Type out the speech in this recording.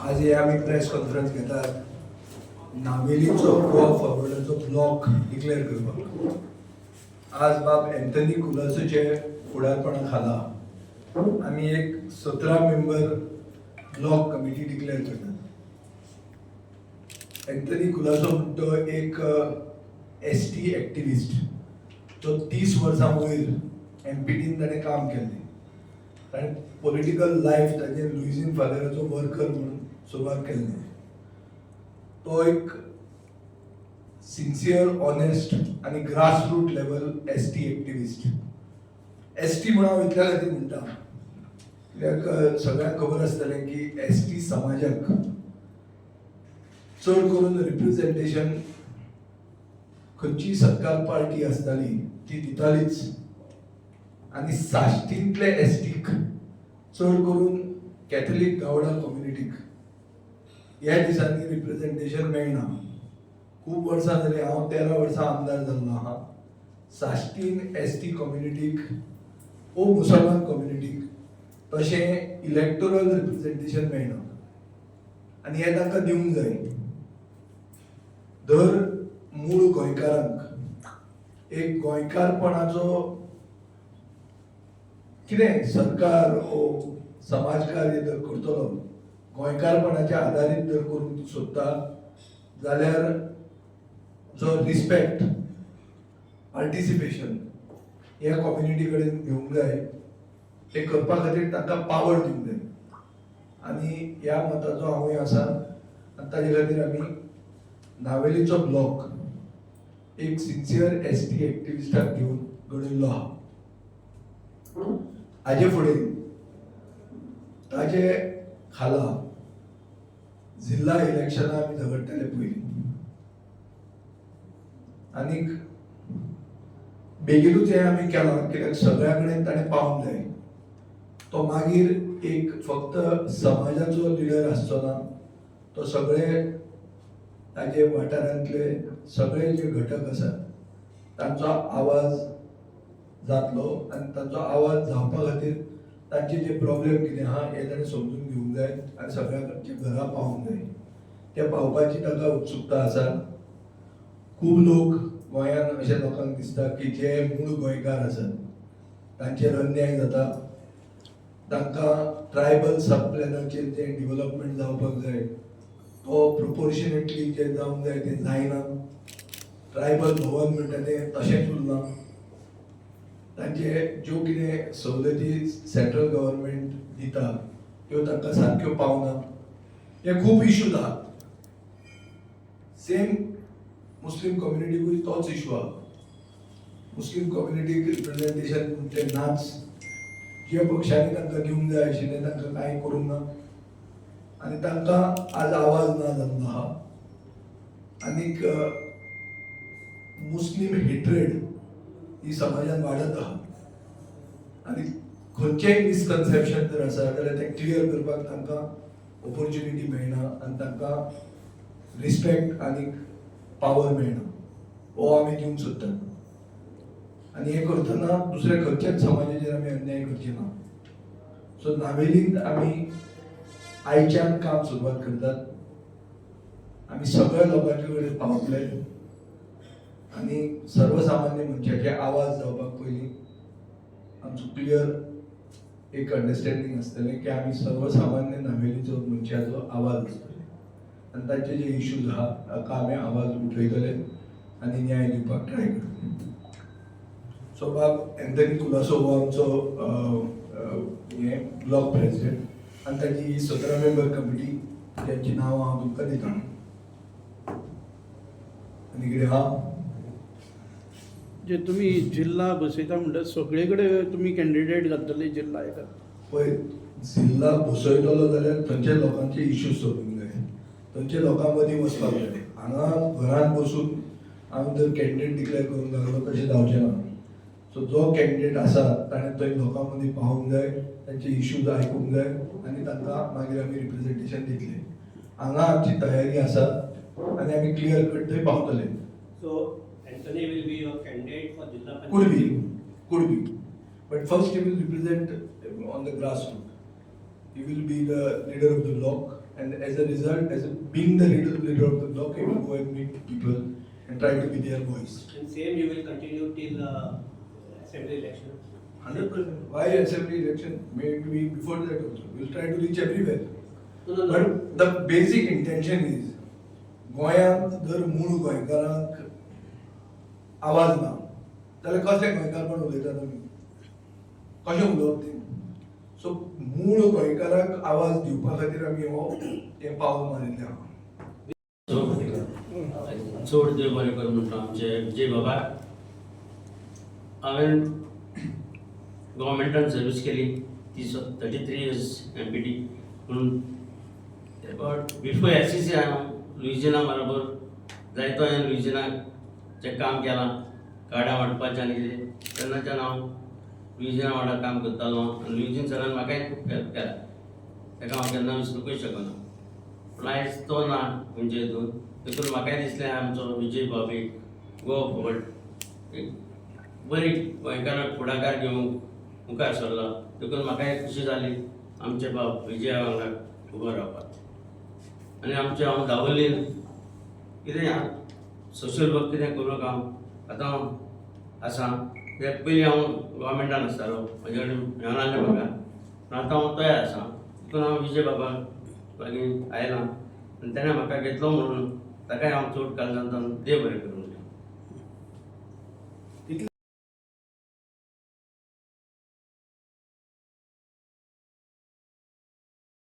आज हे आमी प्रेस कॉन्फरन्स घेतात नावेलीचो गोवा फॉरवर्डाचो ब्लॉक डिक्लेअर करपाक. आज बाब एन्थनी कुलासोचे फुडारपणा खाला आमी एक 17 मेंबर ब्लॉक कमिटी डिक्लेअर करतात. एन्थनी कुलासो म्हणटा तो एक एसटी एक्टिविस्ट, जो 30 वर्सां वयर एमपीटीन ताणें काम केल्लें. ताणें पॉलिटिकल लायफ ताजें लुईझीन फादराचो वर्कर म्हणून सुरवात केल्लें. तो एक सिन्सियर, ऑनेस्ट आनी grassroot level ST activist. ST म्हणून हांव इतल्या खातीर म्हणटा कित्याक सगळ्यांक खबर आसतलें की एसटी समाजाक चड करून रिप्रेझेंटेशन खंयची सरकार पार्टी आसताली ती दितालीच आनी साश्टींतले एसटीक, चड करून कॅथलीक गावडा कम्युनिटीक ह्या दिसांनी रिप्रेझेंटेशन मेळना. खूब वर्सां जालीं, हांव 13 वर्सां आमदार जाल्लो आहा, साश्टीन एसटी कम्युनिटीक ओ मुसलमान कम्युनिटीक तशें इलेक्टोरल रिप्रेझेंटेशन मेळना आनी हें तांकां दिवंक जाय. दर मूळ गोंयकारांक एक गोंयकारपणाचो कितें सरकार ओ समाजकार्य जर करतलो, गोंयकारपणाच्या आदारीत जर करूंक सोदता जाल्यार जो रिस्पेक्ट, पार्टिसिपेशन ह्या कम्युनिटी कडेन घेवंक जाय, ते करपा खातीर तांकां पावर दिवंक जाय आनी ह्या मताचो हांवूय आसा. आनी ताजे खातीर आमी नावेलीचो ब्लॉक एक सिन्सियर एसटी एक्टिविस्टाक घेवन घडयल्लो आहा. हाजे फुडें ताजे खाला जिल्हा इलेक्शनां आमी झगडटाले पयलीं आनीक बेगीनूच हें आमी केलां कित्याक सगळ्या कडेन ताणें पावूंक जाय. तो मागीर एक फक्त समाजाचो लिडर आसचो ना, तो सगळे ताजे वाठारांतले सगळे जे घटक आसात तांचो आवाज जातलो आनी तांचो आवाज जावपा खातीर तांचे जे प्रॉब्लेम कितें आहा हे ताणें समजून घेवंक जाय आनी सगळ्यांच्या घरा पावूंक जाय. त्या पावपाची ताका उत्सुकता आसा. खूब लोक गोंयांत अशें लोकांक दिसता की जे मूळ गोंयकार आसात तांचेर अन्याय जाता, तांकां ट्रायबल सब प्लॅनाचेर जें डिवलपमेंट जावपाक जाय तो प्रोपोर्शनेटली जें जावंक जाय तें जायना. ट्रायबल भवन म्हणटा तें तशेंच उरलां. तांचे ज्यो कितें सवलती सेंट्रल गव्हर्मेंट दिता त्यो तांकां सारक्यो पावना. हे खूब इश्यूज आहात. सेम मुस्लीम कम्युनिटीकूय तोच इशू आहा. मुस्लीम कम्युनिटीक रिप्रेझेंटेशन तें नाच. जे पक्षांनी तांकां दिवंक जाय आशिल्लें तांकां कांय करूंक ना आनी तांकां आज आवाज ना जाल्लो आहा. आनीक मुस्लीम हेट्रेड ही समाजान वाडत आहा आनी खंयचेंय मिसकन्सेप्शन जर आसा जाल्यार तें क्लियर करपाक तांकां ऑपॉर्च्युनिटी मेळना आनी तांकां रिस्पेक्ट आनी पावर मेळना. हो आमी दिवंक सोदतात आनी हें करतना दुसऱ्या खंयच्याच समाजाचेर आमी अन्याय करचे ना. सो नावेलींत आमी आयच्यान काम सुरवात करतात. आमी सगळ्या लोकांचे कडेन पावतले आनी सर्वसामान्य मनशाचे आवाज जावपाक पयलीं आमचो क्लियर एक अंडरस्टँडींग आसतलें की आमी सर्वसामान्य नावेलीचो मनशाचो आवाज आसतले आनी तांचे जे इश्यूज आहा ताका आमी आवाज उठयतले आनी न्याय दिवपाक ट्राय करतले. सो बाब एन्थनी कुलासो हो आमचो हे ब्लॉक प्रेसिडेंट आनी ताची ही 17 मेंबर कमिटी, ज्यांची नांवां हांव तुमकां दिता. आनी कितें आहा? जे तुमी जिल्हा बसयता म्हणटा, सगळे कडेन तुमी कॅन्डिडेट घालतले जिल्हा एका? पळय, जिल्हा बसयतलो जाल्यार थंयच्या लोकांचे इश्यूज सोदूंक जाय, थंयच्या लोकां मदीं वचपाक जाय. हांगा घरांत बसून हांव जर कॅन्डिडेट डिक्लेअर करूंक लागलो तशें जावचें ना. सो जो कॅन्डिडेट आसा ताणें थंय लोकां मदीं पावूंक जाय, तांचे इश्यूज आयकूंक जाय आनी तांकां मागीर आमी रिप्रेझेंटेशन दितले. हांगा आमची तयारी आसा आनी आमी क्लियर कट थंय पावतले. So Anthony will be your candidate for Jilla Panchayat? Could be, could be. But first he will represent on the grassroots. He will be the leader of the block. And as a result, as a being the leader of the bloc, he will go and meet people and try to be their voice. And same you will continue till assembly election. 100%. Why assembly election? Maybe before that also. We'll try to reach everywhere. No, no, no. But the basic intention is गोंयांत जर मूळ गोंयकारांक आवाज ना जाल्यार कशें गोंयकारपण उलयतात आमी, कशें उलोवप तें? सो मूळ गोंयकारांक आवाज दिवपा खातीर आमी हो हें पावल मारिल्लें आहा. चड देव बरें करूं म्हणटा आमचे विजय बाबा. हांवें गव्हर्मेंटान सर्वीस केली ती 33 years MPT पूण बट बिफोर एससीसी हांव लुइजिना बरोबर जायतो हांवें लुइजिनाचें काम केलां, कार्डां वांटपाचें आनी कितें. तेन्नाच्यान हांव लुइजिना वांगडा काम करतालो आनी लुइजिन सरान म्हाकाय खूब हेल्प केला. ताका हांव केन्ना विसरूंकूय शकना. पूण आयज तो ना खंयच्या हितून, देखून म्हाकाय दिसलें आमचो विजय बाब एक गोवा फॉरवर्ड एक बरी गोंयकारांक फुडाकार घेवंक मुखार सरला. देखून म्हाकाय खुशी जाली आमचे बाब विजया वांगडा उबो रावपाक. आनी आमचें हांव दावोलीन कितें सोशल वर्क कितें करूंक हांव आतां हांव आसा. कित्याक पयलीं हांव गव्हर्मेंटान आसतालो, म्हजे कडेन मेळनासलें म्हाका. पूण आतां हांव तयार आसा. देखून हांव विजय बाबाक लागीं आयलां आनी तेणें म्हाका घेतलो म्हणून ताकाय हांव चड काळजांतल्यान देव बरें करूं.